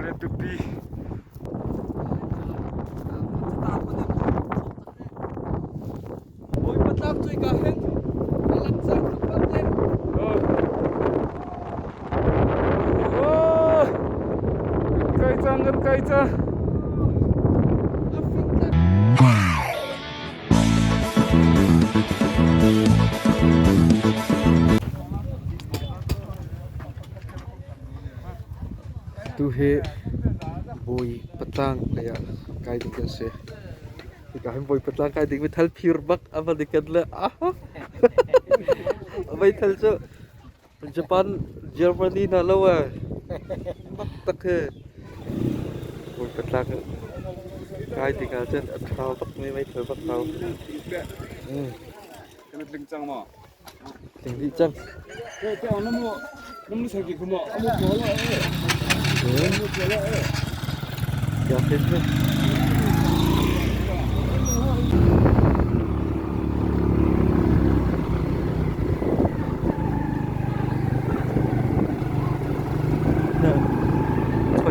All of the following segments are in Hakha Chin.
Kan i tupi. Bawipa tlak cu ka hin a lam cang tuk bak te. Oh! Kai cang kan kai cang. Tu hi Bawi patlang lei ah kai ding kan si. Hika hin Bawi patlang kai ding meithal phir bak a va dikan le meithal cu Japan Germany hna lo ee bak tak hi. Bawi patlang kai ding ahcun a ṭha bak mi meithal bak hau. Kan tling cang maw? Tling dih cang. Choi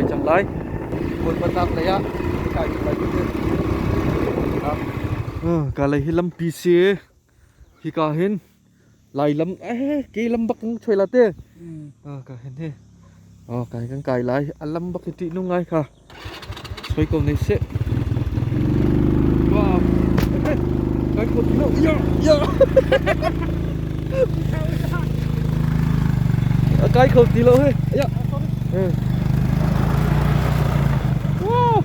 cang lai. Bawipa tlak lei ah kai lai. Ka lei hi lampi si. Hika hin Lailam eh ke lam bak in choi la te. Ah ka hin hi. Oh kai kan kai lai. A lam bak hi ṭih nung ngai kha. Choi ko nei seh. Wow. Kai kho ti lo. Ya ya. Kai kho ti lo he. Ya. Wow.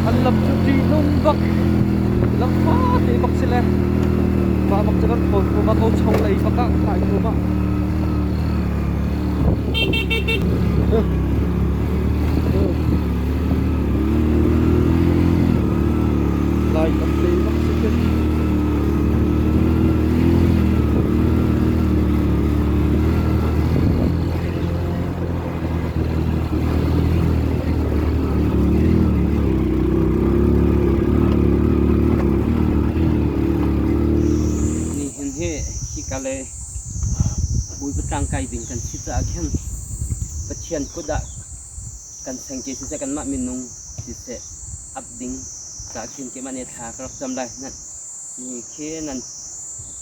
An lam cu ṭihnung bak lam fate bak si le mah bak cu kan thawn ko ma ko cho lei bak ah kai ko ma. Lai lam lei bak si khi. Nihin hi hika le Bawipa tlang kai ding kan si caah khin Pathian kut ah kan sengke siseh kanmah minung siseh ap ding caah khin keimah nih thla ka rak cam lai. Ni khi nan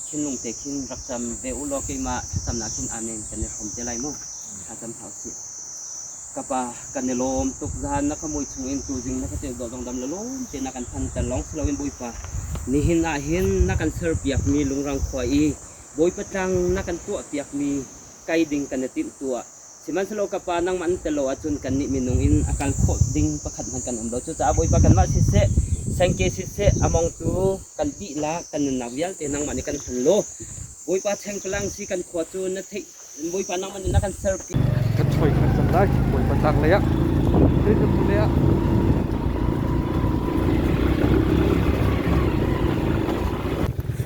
thinlung te khin rak cam ve u law keimah thlacamnak khin amen kan i hrawm te lai mu. Thlacam hna usih. Ka pa, kan i lawm tuk. Zahan na ka mui chungin tuzing na ka ceu dawh dongdam le lawm te na kan phan ter lawng si loin Bawipa, nihin ah hin na kan serpiakmi lungrang khua i Bawipa tlang na kan tuahpiakmi kai ding kan i timh tuah. Sihmanhsehlaw ka pa, nangmah na tel lo ahcun kannih minung in a kal khawh ding pakhat hmanh kan um lo. Cucaah Bawipa kanmah siseh, sengke siseh, a mongtu kan dihlak kan nunnak vialte nangmah nih kan hman law, Bawipa chengpalang si kan khua cu na theih Bawipa nangmah nih na kan serpi. Kan choi khan cang lai Bawipa tlang lei ah Rinhmu lei ah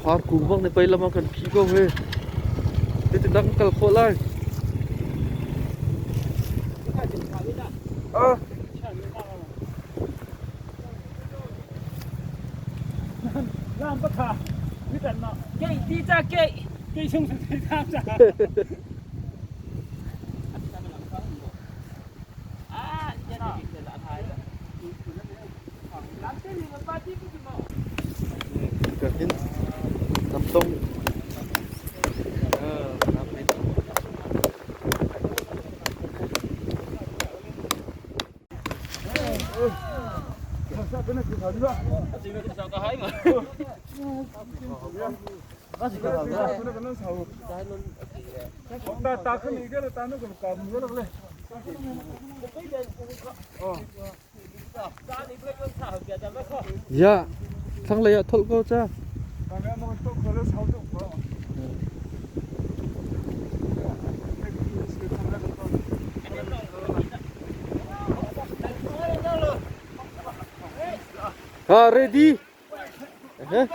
Far kung bak ni pei lam ah kan phi ko he Titin dah kan kal khawh lai Ah Lam patha mitan ma Kei ti ca kei kei chung sa thei ta cha. Ka hin nam tong nam hin Ya, thlanglei ah tholh ko ca. Ha ready. Eh?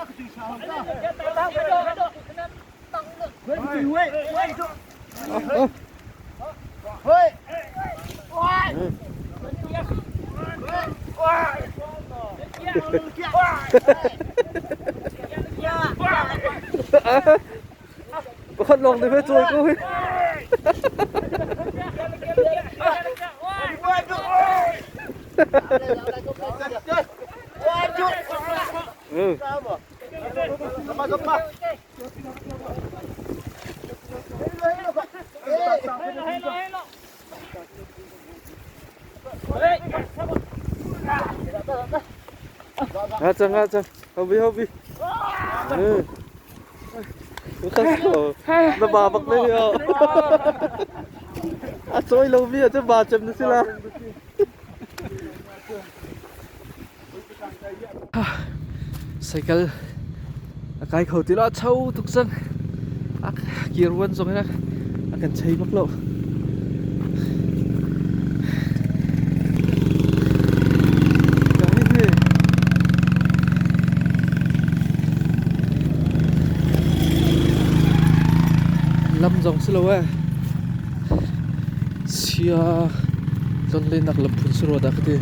Pakhat lawng te cawi ko hi. Nga cang nga cang. Hobi hobi. Na ba bak le yo. A cawi lo mi a ba cem na si la. Cycle a kai kho ti lo a cho tuk cang. A kir vuan zong in a kan chei bak lo. Lam zong si lo eh. Sia tlonlennak lam phun si rua dah ka ti.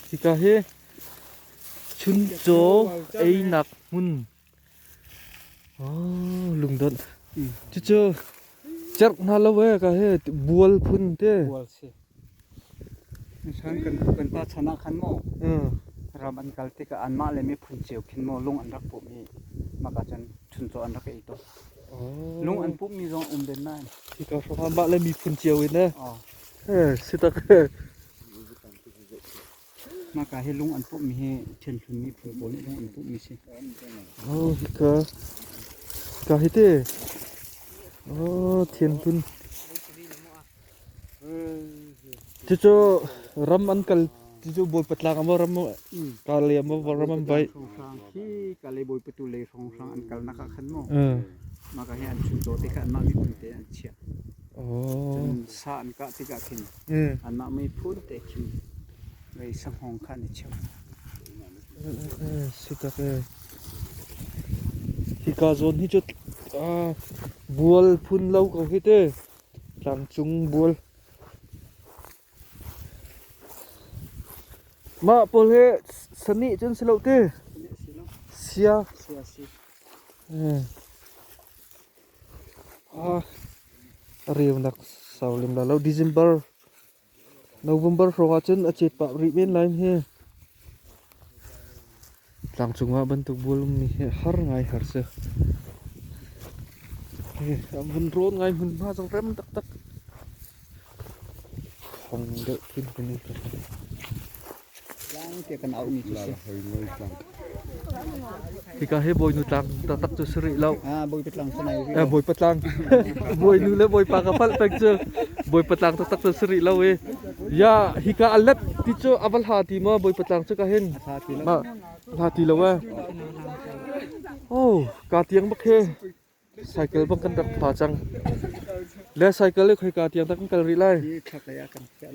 Hika hi chuncaw einak hmun lungdonh cucu cerh hna lo ee ka hi bual phun te. Bual si. Kan kan pa chan ah khan maw ram an kal tikah anmah le miphun cio khin maw lung an rak pumh i maka cun chuncaw an rak ei tawn. Lung an pumhmi zong um den nain. Hika hrawng ah mah le miphun cio in eh. Si tak. Maka hi lung an pumhmi hi Ṭhianhlun miphun pawl nih lung an pumhmi si. Oh, hika. Hika hi te. Oh, Thianhlun. Cucu ram an kal cucu Bawipa tlang amaw ram kale amaw ram an vai. Khi kale Bawipa tu lei hrawnghrang an kalnak ah khan maw. Maka hi an chuncaw te kha anmah miphun te an chiah. Cun sa an kah tikah khin anmah miphun te khin vei sanghawng kha an i cheu. Si tak e. Hika zawn hi cu bual phun lo ko hi te. Tlangcung bual. Mah pawl hi sani cun si lo ti. Sia. Sia si. Ah, reunak sau lem la lo. December, November hrawng ah cun a cet pah rih men lai hi. Tlangcung ah bantuk bual ummi hi har ngai har si. Vun rawn ngai hmunhma zong rem taktak. Khong deuh khin kan i Tlang tiah kan auhmi cu si. Hika hi Bawinu tlang taktak cu si rih lo. Ah, Bawipa tlang cu nai rih Eh, lo. Bawipa tlang. Bawinu le Bawipa ka palh peng cu. Bawipa tlang taktak cu si rih lo i. Ya, hika a let ti cu a va hla ti maw Bawipa tlang cu ka hin. Hla ti lo. Ma, hla ti lo eh. Oh, ka tiang bak he. Cycle bang kan rak pha cang. Le cycle le khoika tiang dah kan kal rih lai. Hi thak lei ah kan khiah.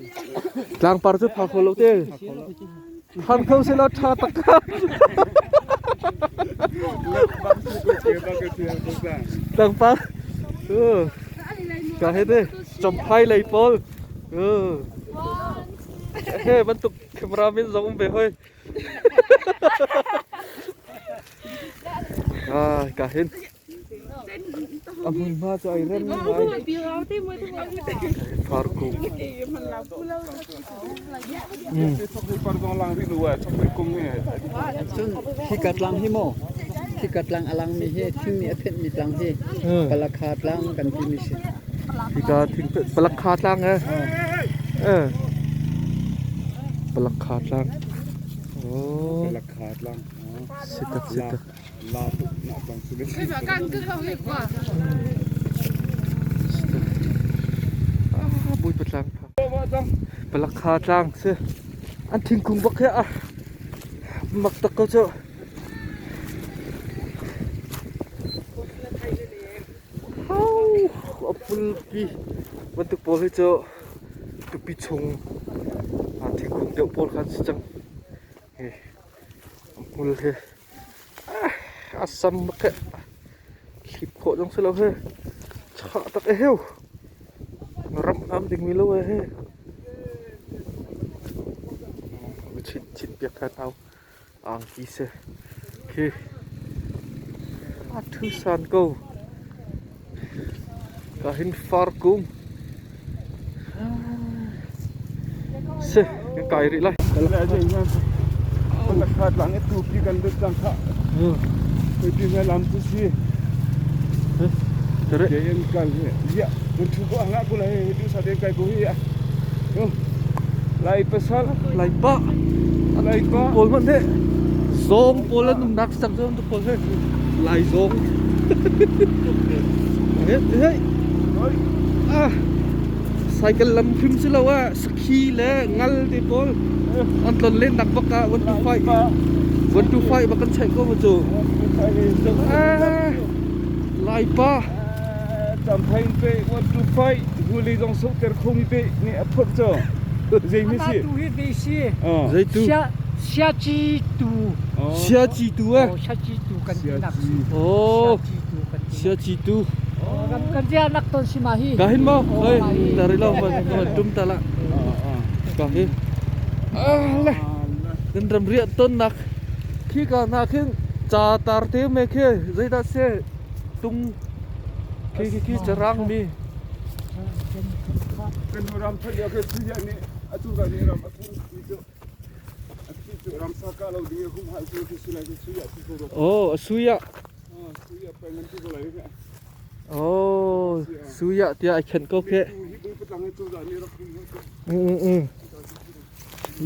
Tlangpar cu pha kho lo te. Phan kho se lo tha tak ka. Tlangpar. Ka he te champhai lei pawl. He bantuk cameraman zong um ve hoi. Ah, ka hin. A hmunhma cu ai rem ngai. Farku. Cun hika tlang hi maw hika tlang a langmi hi thing nih a phenhmi tlang hi Palakha tlang kan timi si. Hika thing Palakha tlang eh. Eh. Palakha tlang. Oh. Palakha tlang. Sitak sitak. La tuk na bang su. Ah, Bawipa tlang pha. Palak kha tlang si. An thingkung bak he a mak tak ko cu. Hau, a pulpi bantuk pawl hi cu tupi chung thingkung deuh pawl kha an si cang. Hi a hmul hi a sam bak hi hlip khawh zong si lo hi chah tak e heu. Ramh am dingmi lo e hi. Chin chin piak than hau. Angki si. Khi a ṭhu san ko. Ka hin far kung. Si, kan kai rih lai. Khat lang tu pi kan lut cang kha. Pi nga lam tu si. Tere. Ke en kal ya. Mun thu ko anga ko lai tu sa den kai ko hi. Lai pasal. Lai pa. Lai pa. Pawl hmanh he. Zawng pawl an umnak sang zawng tu pawl he. Lai zawng. Hey, hey. Ah. Cycle lam phim si lo ah sakhi le ngal te pawl an tlon len nak bak ah 125 125 bak kan check ko ma cu. Ah. Lai pa. Champhai pe 125 huli zong sok ter khomi pe ni a phot cho. Zei mi si. Tu hi ve si. Zeitu. Sia sia chi tu. Sia chi tu eh. Sia chi tu kan ti nak. Oh. Sia chi tu kan ti. Sia chi tu. Ram kan ria nak ton si ma hi. Ka hin mo. Oi, tari lo ma tum ta la. Ka hi. Ah le. Kan ram riah ton nak. Khi ka na khin cha tar te me khi zeidah se tung khi khi khi charang mi. Kan ram thal ya ke suya ni atu ka ni ram atu ni chu ram sa ka lo ding hum hal chu ki sulai ki suya ki ko Oh, suya. Suya pa ngan tu ko lai ka. Oh, suya tia ai khen ko khe. Tu hi bu patlang tu za ni rak hum ko.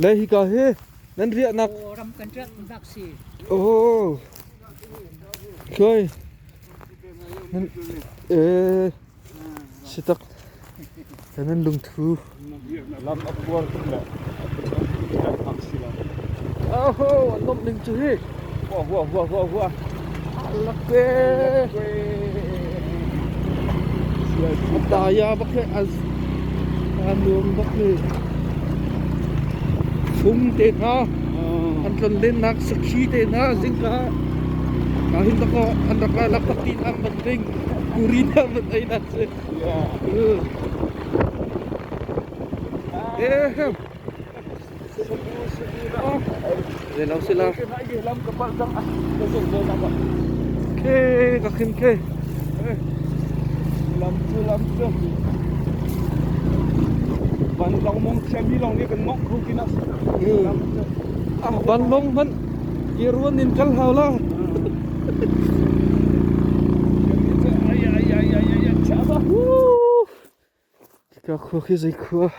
Le hi ka he nan riah nak. Ram kan riah nak si. Oh. Khoi. Nan eh sitak nan lungthu. Lam a puar tuk le. Aho, an ning chu hi. Hua hua hua hua hua. Alak e. Daya bak he az anuam bak le. Fung te na. An tlon len nak sakhi te na zingka. Ka hin tak an rak la lak tak tin am ban ding. Kurin am ban ai nak se. Eh. Để lâu sẽ là Khe ka khin khe. Lam chu lam chu. Van long mong thiam mi long ni kan mok khu kina. À van long man. Kiruan in kal hau la. Ai ai ai ai ai cha ba. Ka khua khi dây khua.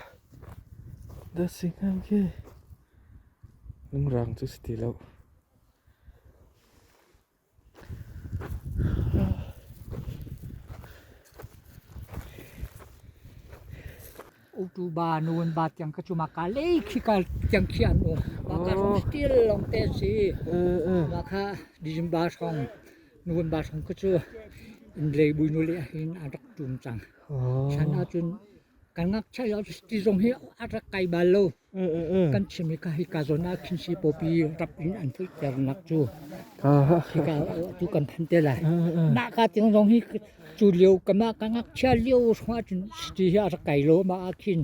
Da sing am khi. Lung rang chu sti lo. Utu ba nuan ba tiang ka chuma ka le khi ka tiang khi an um. Ba ka rong still long te si. Ma kha dijim ba song nuan ba song ka chu in le bui nu le hin a rak tum chang. Chan a chun kan ngak cha ya ti zong hi a rak kai ba lo. Kan chim hi ka hi ka zona khin si popi rap in an phui ter nak chu. Hi ka tu kan phan te lai. Na ka tiang zong hi chu liu ka ma ka ngak cha liu song a chun ti hi a rak kai lo ma a khin.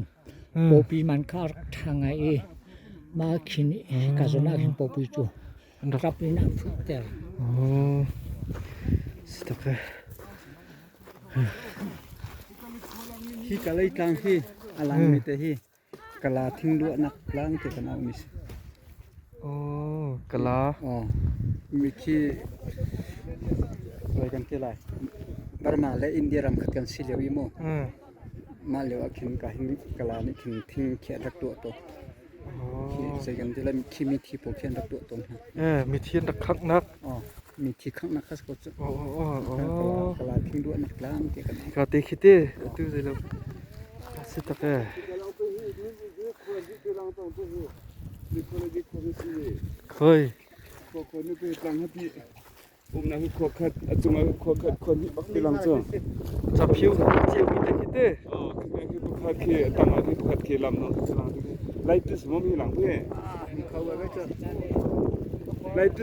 Popi man kha rak tha ngai i ma khin ka zona khin popi chu rap in an phui ter. Oh. Sitak. Hi kalei tlang hi alang mi te hi kala thing duah nak tlang te kan au mi si. Oh, kala. Oh, mi khi loi kan ti lai. Burma le India ram khat kan si lio i mu. Ma lio ah khin ka hin kala nih khin thing khi an rak tuah to. Zei kan ti lai khi mithi pawl khi an rak tuah tawn hna. Eh mithi an rak khanghnak. Oh mithi khanghnak kha si ko cu. Oh oh oh. Kala thing duahnak tlang ti kan. Ka te khi te atu zei lo. Si tak eh. Khoi. Caphiu ciomi te khi te.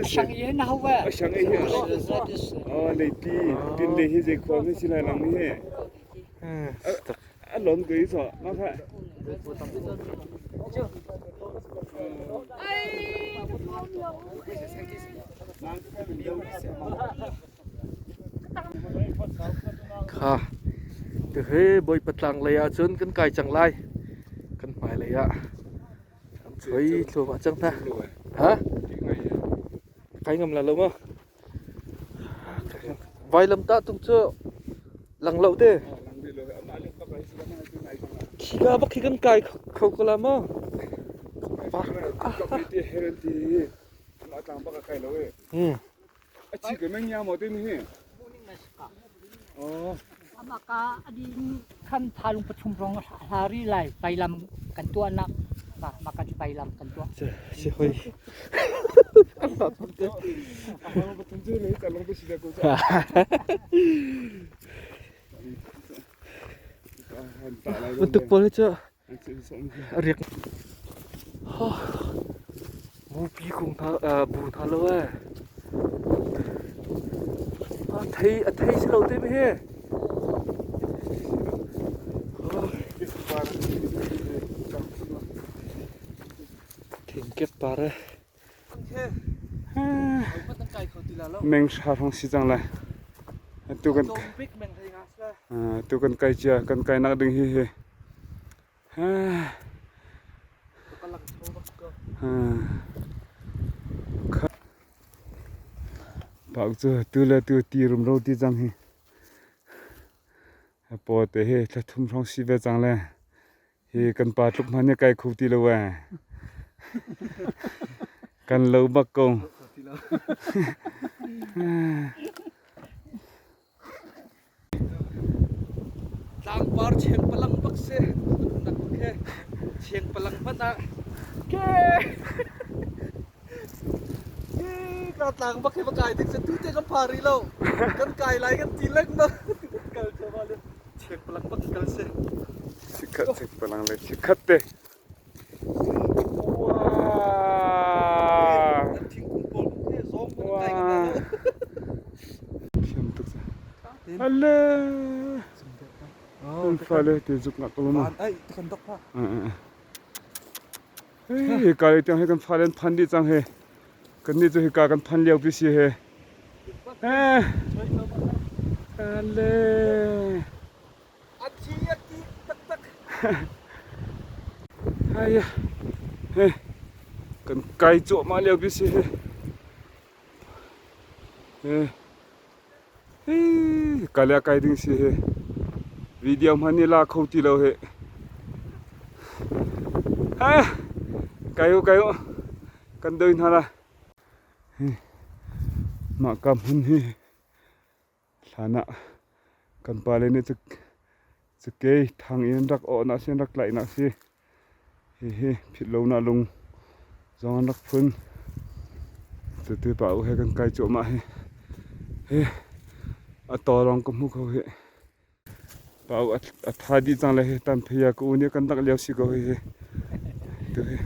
Sang i na hau ve. Kha tuhi Bawipa tlang lei ah cun kan kai cang lai. Kan hmai lei ah an choi thluahmah cang hna. Ha? Kai ngam la lo maw? Vailamtah tung cu lang lo te. Khika bak khi kan kai kho ko la maw? Amah ka adin khan thalung pathum rong hlari lai vailam kan tuahnak mah ka cu vailam kan tuah. Si hoi. Bantuk pawl hi cu a riak. Bupi kung hna bu hna lo ee. A thei a thei si lo te mi hi. Thingkep par e. Meng hra hrawng si cang lai. Tu kan tu kan kai cia kan kai nak ding hi hi. Pak cu tu le tu ti rumro ti cang hi. Paw te hi thla thum hrawng si ve cang le. Hi kan pa tluk hmanh hi kai kho ti lo ee. Kan lo bak ko. Tlangpar cheng palang bak si. Nak khe cheng palang hmanh ah ke Ka tlang bak hi va kai ding tu te kan pha rih lo. Kan kai lai kan ti lengmang. Kal thluahmah le cheng palang bak kal si. Chikkhat cheng palang le chikkhat te. Wow. An thingkung pawl he zawng kan kai kan lo. Thiam tuk sa. Alle. An fale te zuk ngak ko ma. Ai kan dok pha. Hika le tiang hi kan fale an phan dih cang hi. Kannih cu hika kan phan lio pi si hi. Eh. Ale. A thi a ti taktak. Ai. He. Kan kai cuahmah lio pi si hi. He. Hi ka le kai ding si hi. Video hman ni la kho ti lo hi. Ha kai u kai u kan doi hna la. Hi mah ka hmun hi hlan ah kan pale nih cakei thang in rak awh nak si rak tlaih nak si. Hihi philhlonak lung zong an rak phun. Cuti pa u he kan kai cuahmah hi. Hi a tawlawng ka hmu kho hi. Pa u a tha dih cang le hi tan phei ka u nih kan dak lio si ko hi. Tu hi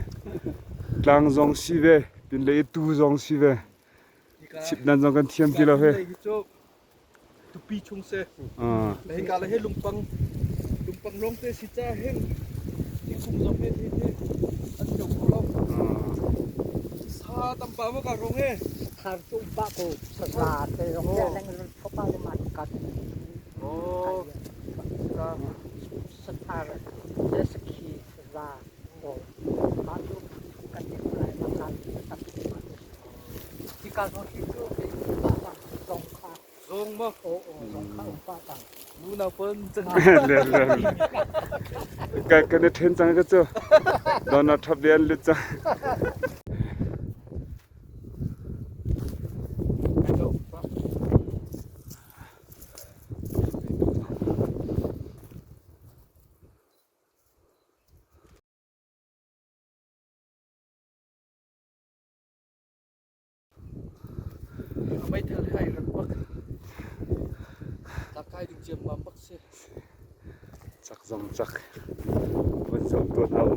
tlang zong si ve, pin le i tu zong si ve. Chip nan zong kan thiam ti lo hi. Tupi chung se. Hika le he lungpang lungpang lawng te si ca hin thingkung zong he thi thi an kio kho lo. Sa tampa ma ka rong e. Thar cu ba ko sa te rong ya leng thopa le ma kat. Oh. Sa thar le sakhi za o ma cu kan ti lai ma kan tapi ti ka zong hi cu ba ba zong kha Zong maw? Aw aw zong kha um pah cang. Nu nau pon cang. Le le. Kai kan i then cang ka cu. Donald Trump nih an lut cang. Meithal hai rak bak. Takai ding ciammam bak si. Cak zong cak. Vun zoh tuan hau.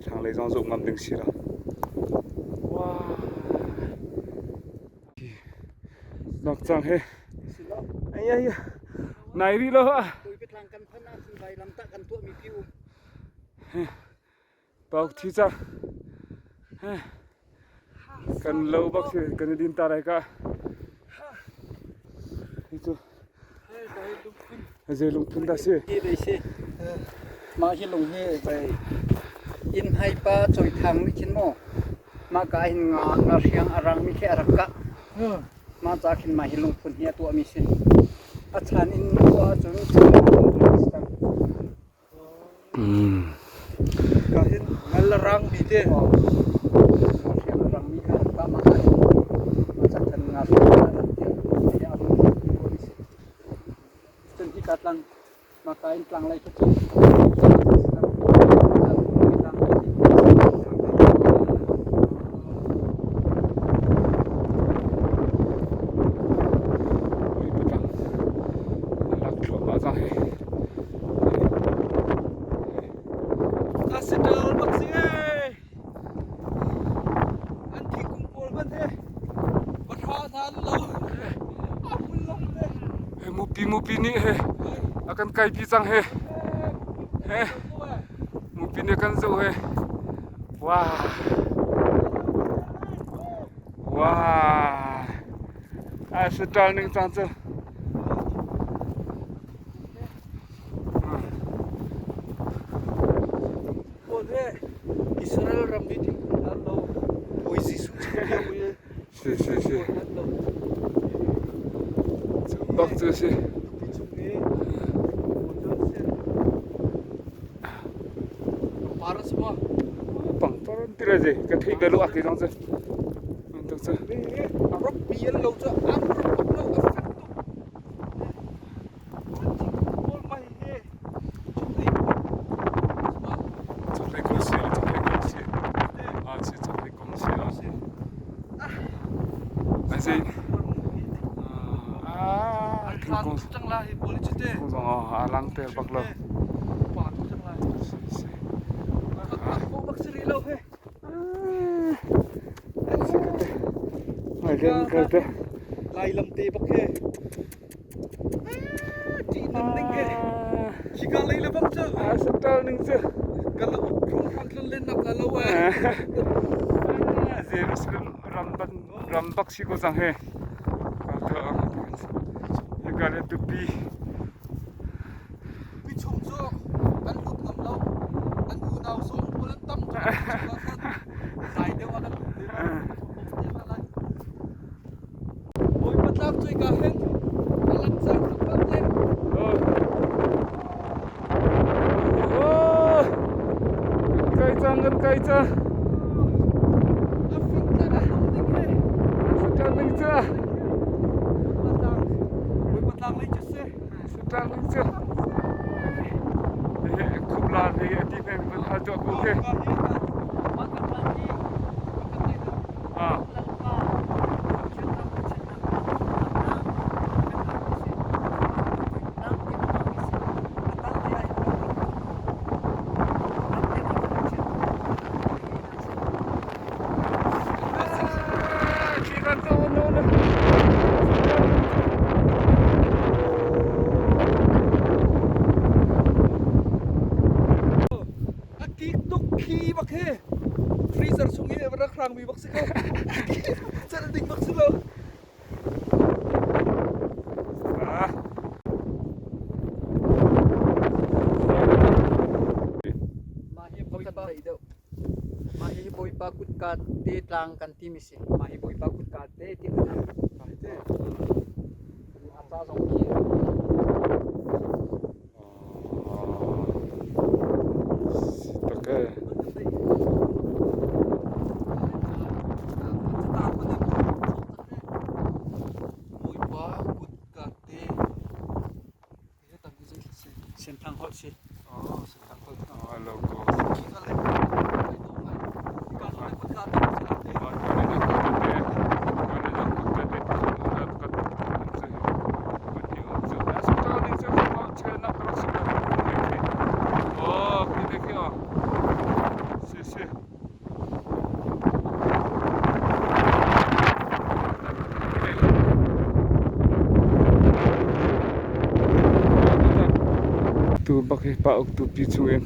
Thlanglei zong zoh ngam ding si lo. Wow. Nok cang he. Ai ai. Nai ri lo ha. Tlang kan phan ah cun vailam tah kan tuah mi pi um. Pauk thi cang. Kan lo bak si kan i din ta lai ka. Hi cu zei lungphun dah si? Hi dei si. Mah hi lung hi zei inn hai pa choi thang nih khin maw mah ka hin nga nga hriang a rang mi khi a rak kah. Mah ca khin mah hi lungphun hi a tuah mi si. A chan in tuah ahcun chan lungphun a si cang. Ka hin ngal a rang mi te. Cun hika tlang maka in tlang lei cu Lak thluahmah cang hi. A sital bak si ee. An thingkung pawl hmanh he pahra hna an lo. A hmun long te. He mupi mupi nih he a kan kaipi cang he. He mupi nih a kan zoh he. Wow. Wow. A sital ning cang cu. Pawl he Israel ram hi thingkung hna an lo. Bawi Jesuh chung lio i Si si si. pawl an lo. Cu bak cu si. Tupi chung i pawl cu an si. Par a si maw? Pangpar an ti lai zei. Ka theih bel lo a ti zong cu. Bantuk cu. A rak bi an lo cu an rak lo a fek tuk. Chokhlei kong si, chokhlei kong si. Ah, si chokhlei kong si. Ah, si. Ah, thingkung. Thingkung zong a lang te bak lo. Si si. Si ka te. Ngai den kal te. Lai lam te bak he. Hika lei le bang cu. A saṭal ning cu. Ka lo hram tlun len nak lo eh. Jerusalem ram ban ram bak si ko cang he. Hika le tupi. Tupi chung cu an lut ngam lo. An unau zong pawl an tam tuk. Zai deuh ah kan lut te lai. Bawipa tlak cu hika hin a lang cang tlawmpal te. Kan kai cang, kan kai cang. A fing tlang a hlum ding hi. Satang ding cu. Bawipa tlang lei cu si. Satang ding cu. Khup la hi a ti peng vun hal tuah ku ke. Ah. A kik tuk khi bak hi freezer chung i rak hrangmi bak si ko. Celh ding bak si lo. Mah hi Bawipa mah hi Bawipa kutka te tlang kan timi si. Mah hi Bawipa kutka te ti kan A ca zong khi Tak eh. si. Oh, sentang kol. Oh, logo. Khi ka lai. Ai dawh ngai. Hika zawn le kutka te si la te. Oh, kau ni zong kutka te. Kau ni zong kutka te kat um cu hi. Kut hi um cu. Ah, sentang ding cu mau chel nak rak si ko. Oh, khi te khi oh. Si si. Tu bak hi pa uk tupi chung in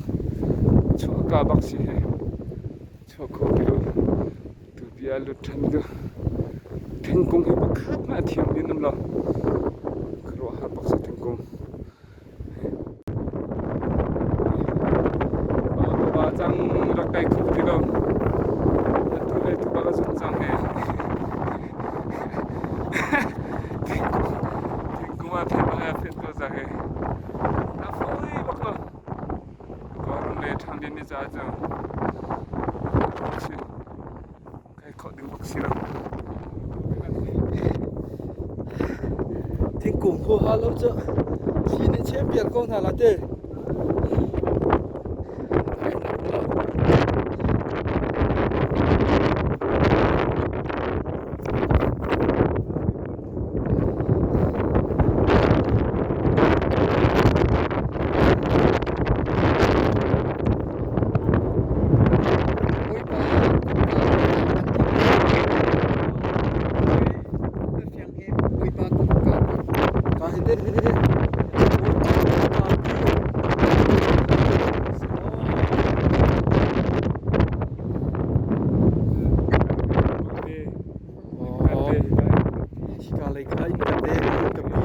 chuah ka bak si hi chuah kho ti lo tupi ah lut ṭhan tu thingkung hi pakhat hmanh a thiam in um lo khuaruahhar bak si thingkung. Pa cang rak kai kho ti lo. Atu le tu bak a zun cang he. Thingkung thingkung ah phet bang ah phet ko cang he. A fawi bak lo. Kawlram le ṭhangdin ni caah cu si kai khawh ding bak si lo. Thingkung huaha lo cu thli nih chem piak ko hna la te. Hika lei kha inn ka te, inn ka pi.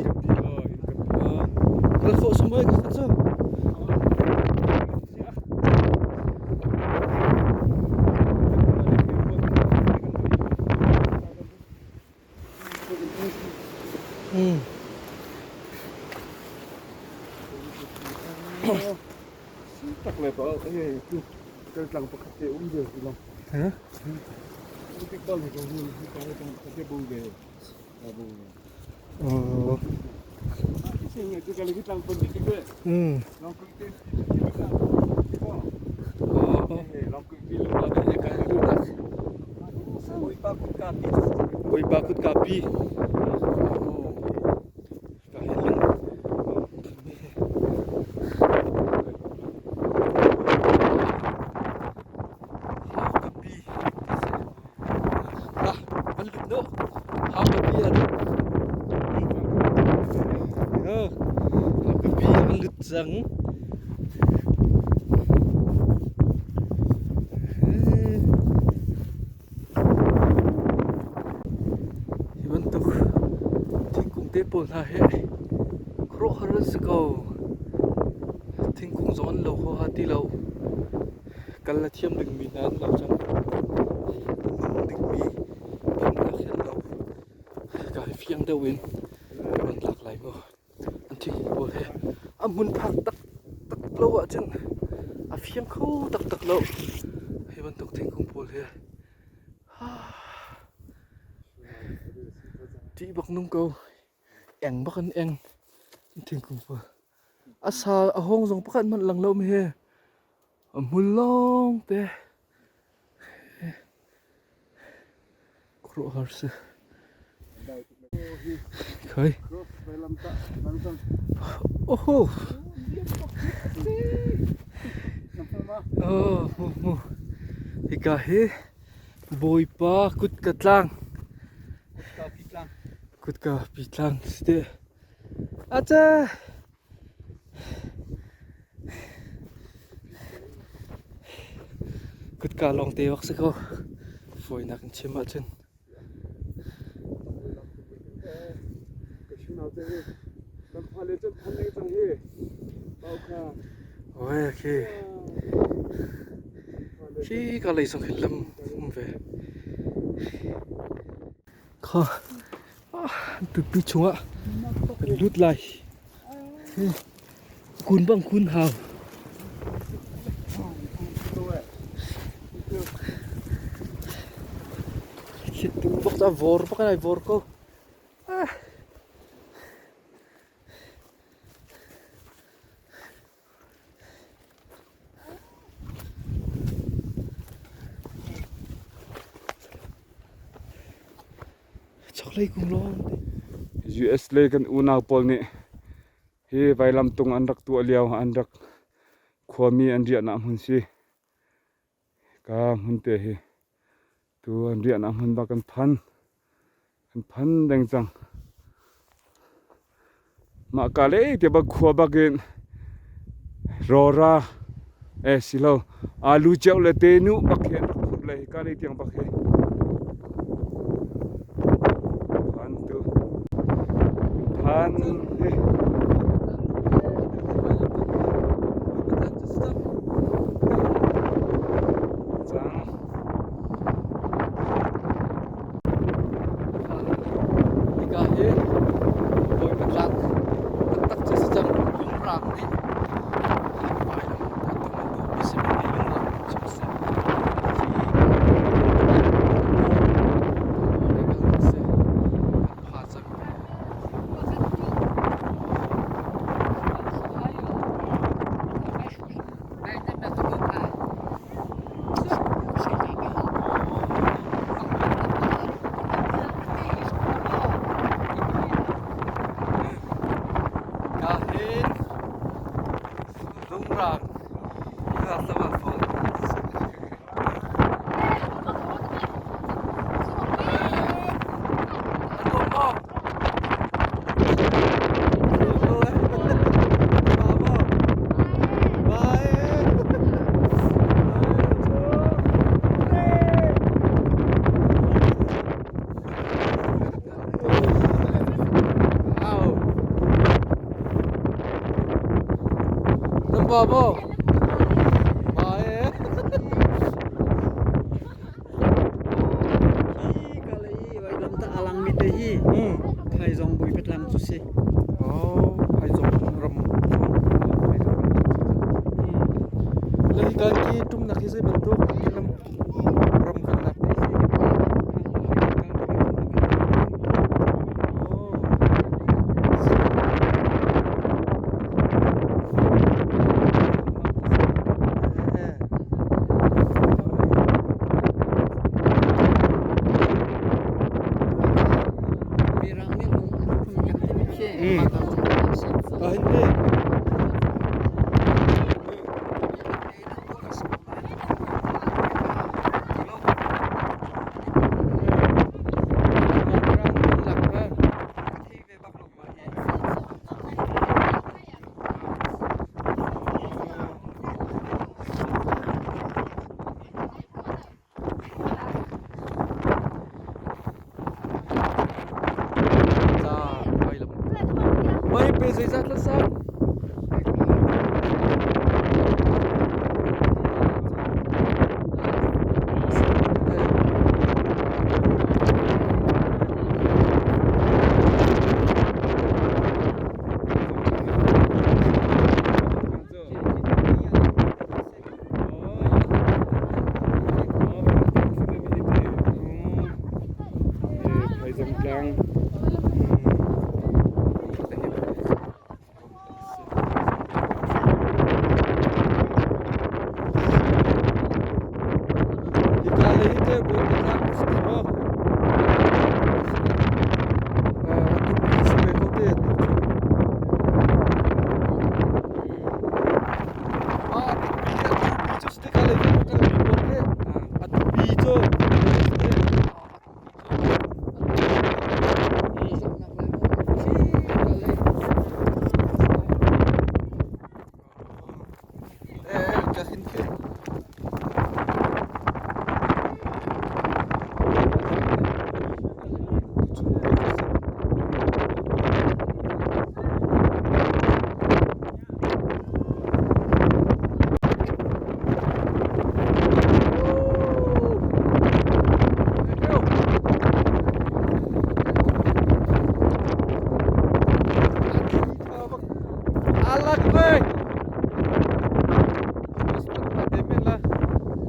Kal khawh sumoi ka cu. Tak le pa eh tu kal tlang pakhat te um ve ti long. Ha? Tik bal ni ko ni ka le tang pakhat te bu ve. Bu ve. Oh. Sing tu kal ki tlang pun ti ve. Long ku ti ti ka. Oh. Long ku ti lu la ve ka lu tak. Bawipa kutka pi. Bawipa kutka pi. Ka hen Hau ka pi. La, van lut no. Hau ka pi a lut. Hau ka pi a lut cang. Hi bantuk thingkung te pawl hna hi khuaruahhar an si ko. Thingkung zong an lo huaha ti lo. Kal a thiam dingmi hna an lo cang. Nung dingmi phunnak hi an lo. Ka hi fiang deuh in ka van lak lai mu. An thingkung pawl hi a hmun phak taktak lo ahcun a fiang kho taktak lo. Hi bantuk thingkung pawl hi Ṭih bak nung ko. Eng bak in eng. Thingkung pawl. A sa a hawng zong pakhat hmanh lang lo mi hi. A hmul lawng te. Khuaruahhar si. Khoi. Oho. Oh, mu mu. Hika hi Bawipa kutka tlang. Kutka pi tlang si te. Acha. Kutka lawng te bak si ko. Fawinak in chim ahcun. Oi, khi. Khi ka lei zong hin lam um ve. Kha tupi chungah kan lut lai. Kun bang kun hau. Khitu bak ta vor bak ai vor ko. Chokhlei kung lawng te. US lei kan unau pawl nih hi vailamtung an rak tuah lio an rak khuami an riahnak hmun si. Ka hmun te hi tu an riahnak hmun bak kan phan. Kan phan deng cang. Mah ka le te bak khua bak in rawra eh silo alu cheu le te nu bak hi an rak phurh le hi ka lei tiang bak hi phan tu phan hi. Cang. Hika hi Bawipa tlak taktak cu si cang. Lungrang nih vailam tung an duhmi si mi hi lungrang cu a si. Hi kan si. Kan pha cang. Ka hin lungrang ka sama fawn. An nuam maw? Hi ka lei i vailamtah a langmi te hi Phaizawng Bawipa tlang cu si. Oh, Phaizawng ram. Le hi kan ki tumnak hi zei bantuk lam ram kalnak? Mirang nih lung an phun kan timi khi mah ka cung an si. Ka hin te. Mei pe zeizat la sang? Phaizawng tlang. Hika lei hi teh Bawipa tlang si ti maw? Atu si ve ko te atu cu. Ah, atu pi atu pi cu si te ka lei kan kal mi pawl ke. Atu pi cu Eh, ka hin ke. Alak oi.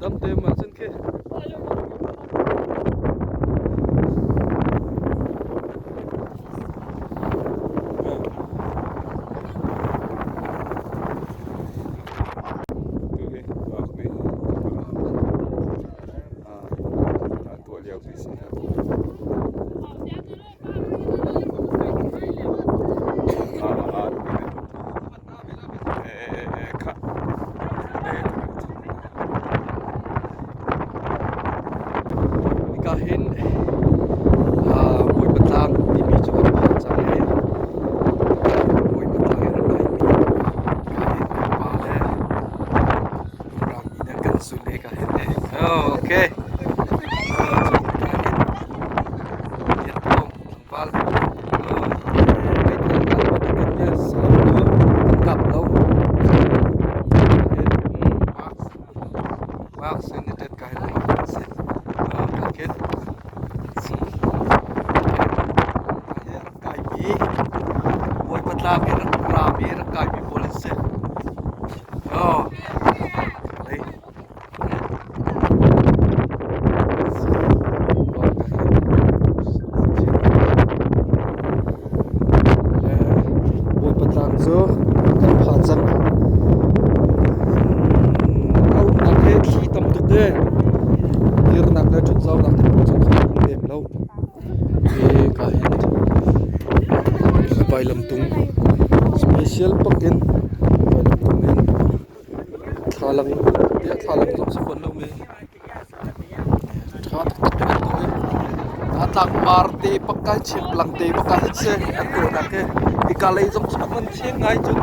Dam te ma cun khi. Tuah lio pi si. Hika hin Bawipa tlang timi cu kan phan cang i Bawipa tlang in a kaimi ka hin kan pa le Rammi nih kan zulh i ka hin oh okay. Tlangpal kap lo Bawipa tlang i rak rami rak kaimi pawl an si. Bawipa tlang cu kan pha cang. A umnak hi thli tam tuk e. Dirnak le ṭhutzaunak te pawl cu kha an lem lo. Hi ka hin vailamtung special bak in vailamtung in Thlalang tiah thlalang zong si fawn lomi ṭha taktak in an tuah i a tlangpar te pakkai chimlang te pakka hin si an tuahnak hi hika lei zong cu an thiang ngai cun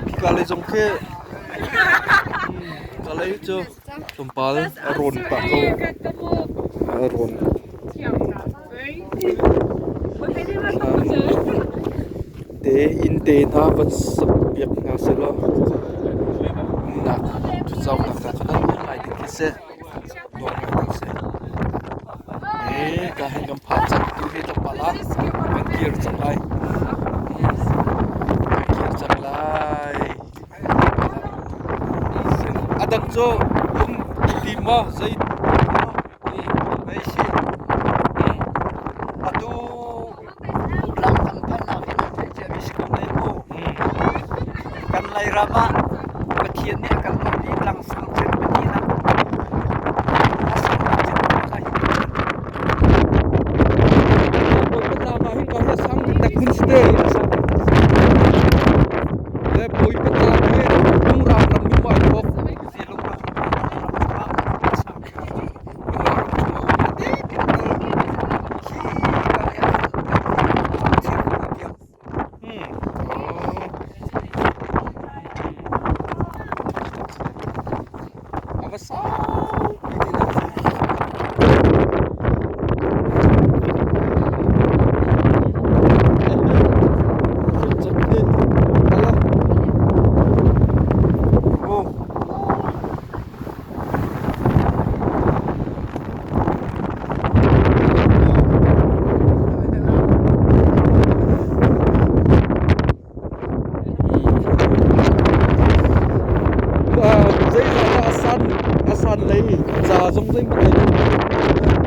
hika lei zong khi hika lei cu tlawmpal a rawn pah ko a rawn. Te inn te hna van sak piak hna sehlaw umnak ṭhutzaunak hna kha nan ngai ding khi si. Nuam ngai ding si. Ee, ka hin kan phan cang tu hi tlawmpal ah kan kir cang lai. Kan kir cang lai. A dang cu um ti maw zei Atu lam kan phannak hi nan theih ciami si ko lai mu. Kan Lairam ah Pathian nih a kan dawt i tlangsang cem pahnihnak a sangbik cem kha hi Le Bawipa tlang hi lungrang ram in maw ai thawk? A va saupi ti lo. Zeizahdah a san lei ca zong zeihmanh lei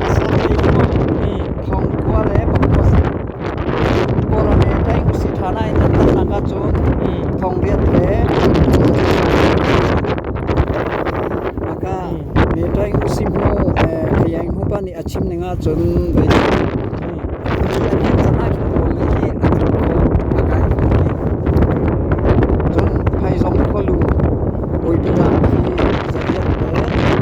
A san lei cu thongkua le pakua Kawlram i ṭaing usih ṭhan ah in an kalnak ahcun thongriat le Aka me ṭaing usih hnu khayaing hnu pa nih a chim ning ahcun vei hi an hin can ah khin kawl nih hi a tlung kho a kai kho ti. Cun Phaizawng khualu Bawipi tlang hi zariat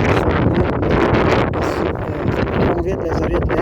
le sawmriat le thongriat le zariat le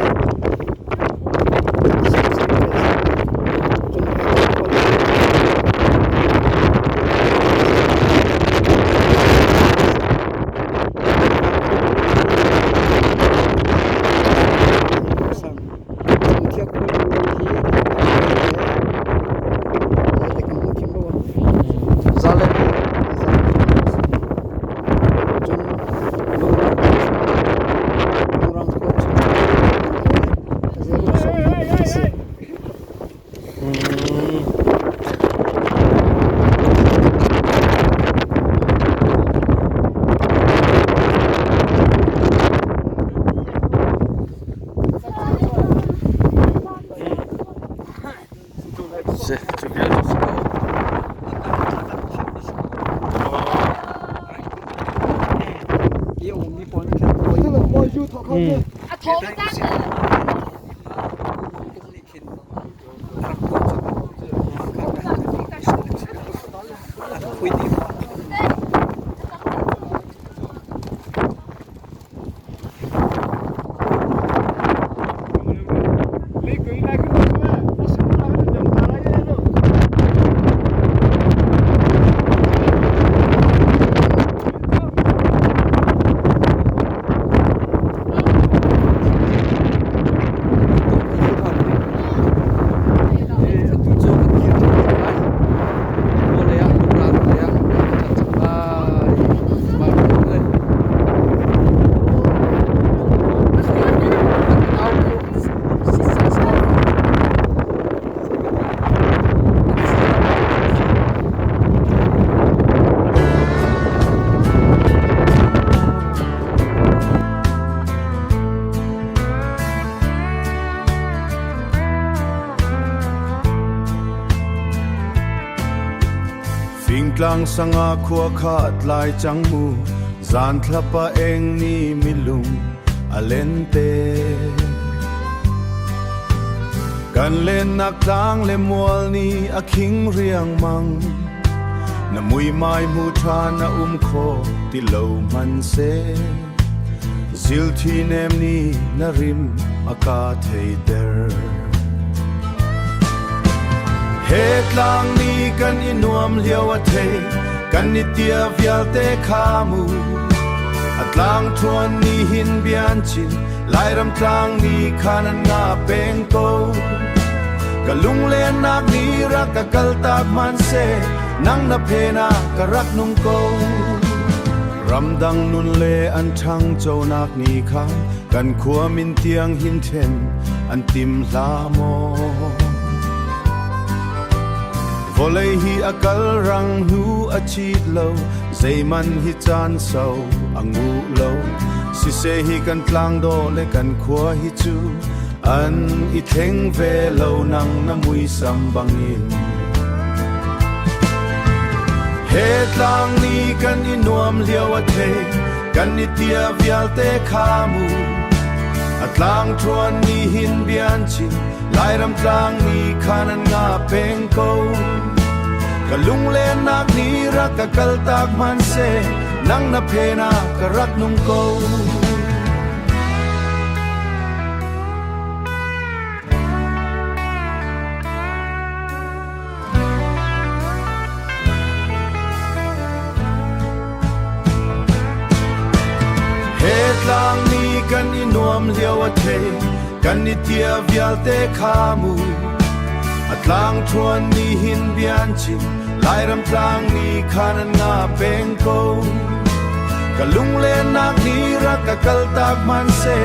Si, cu vial cu si ko. Fingtlang sanga khua kha tlai cang mu zan thlapa eng ni milung a lente kan lennak tlang le mual ni a khing riangmang na muimai mu tha na um kho ti lo man se zil thi nem ni na rim a ka theiter he tlang ni kan i nuam lio a thei kan i tia vialte kha mu a tlang thuan ni hin bian chin Lairam tlang ni khan an nga peng ko ka lunglen nak ni rak ka kal tak man se nang na phe na ka rak nung ko ramdang nun le an ṭhang chonak ni kha kan khua min tiang hin then an tim hla maw vawlei hi a kal rang hnu a chit lo zeiman hi caan sau a ngu lo siseh hi kan tlang do le kan khua hi chu an i thleng ve lo nang na muisam bangin he tlang ni kan i nuam lio a thei kan i tia vialte kha mu a tlang thuan ni hin bian chin Lairam tlang ni khan an nga peng ko ka lunglen nak ni rak ka kal tak man se nang na phe na ka rak nung ko He tlang ni kan i nuam lio a thei kan i tia vialte kha mu a tlang thuan ni hin bian chin Lairam tlang ni khan an nga peng ko ka lunglen nak ni rak ka kal tak man se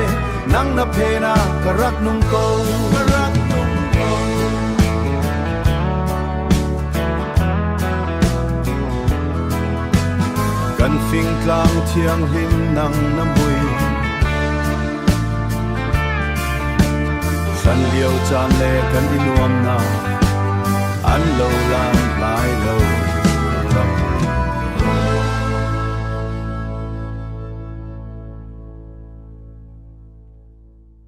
nang na phe na ka rak nung ko ka rak nung ko kan fingtlang thianghlim nang na mui hlan lio caan le kan i nuam na an lo lan lai lo.